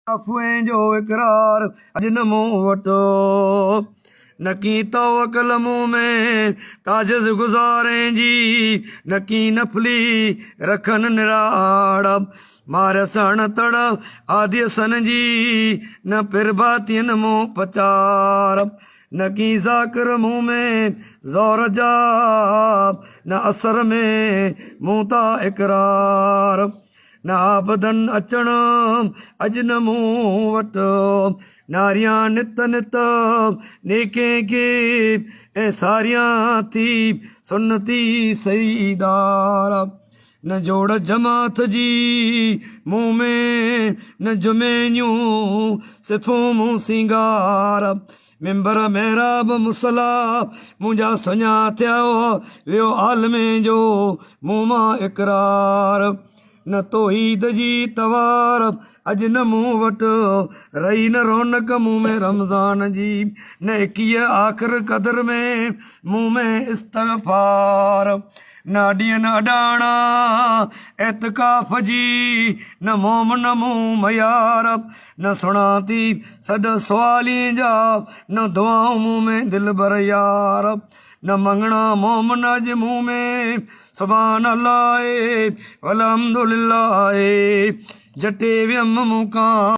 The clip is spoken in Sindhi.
عفوين جو اقرار اڄ نه مون وٽ، نڪي توڪل مون ۾ تعجز گذارين جي، نڪي نفلي رکن نراڙ. ماريس اڻ تڻ آديء سن جي، نه پرڀاتين مون پچار. نڪي ذاڪر مون ۾ زور جا، نه اثر ۾ مون تا اقرار. نه آبدن اچڻ اڄ نه مون وٽ، ناريان نت نت نيڪين کي، ۽ ساريان ٿي سنتي سيدار. نه جوڙ جماعت جي مون ۾، نه جمعي جون صفون مون سينگار. منبر محراب مصلا منهنجا سڃا ٿيا، ويو عالمين جو مون مان اقرار. نه توحيد جي توار اڄ نه مون وٽ رهي، نه رونق مون ۾ رمضان جي، نه اڪيء آخر قدر ۾ مون ۾ استغفار. نه اڏين اڏاڻا اعتڪاف جي، نه مومن مون ميار. نه سڻان ٿي سڏ سوالين جا، نه دعائون مون ۾ دلبر يار. نه مڱڻا مومن اڄ مون ۾، سبحان الله والحمد لله، جٽي ويم مون کان.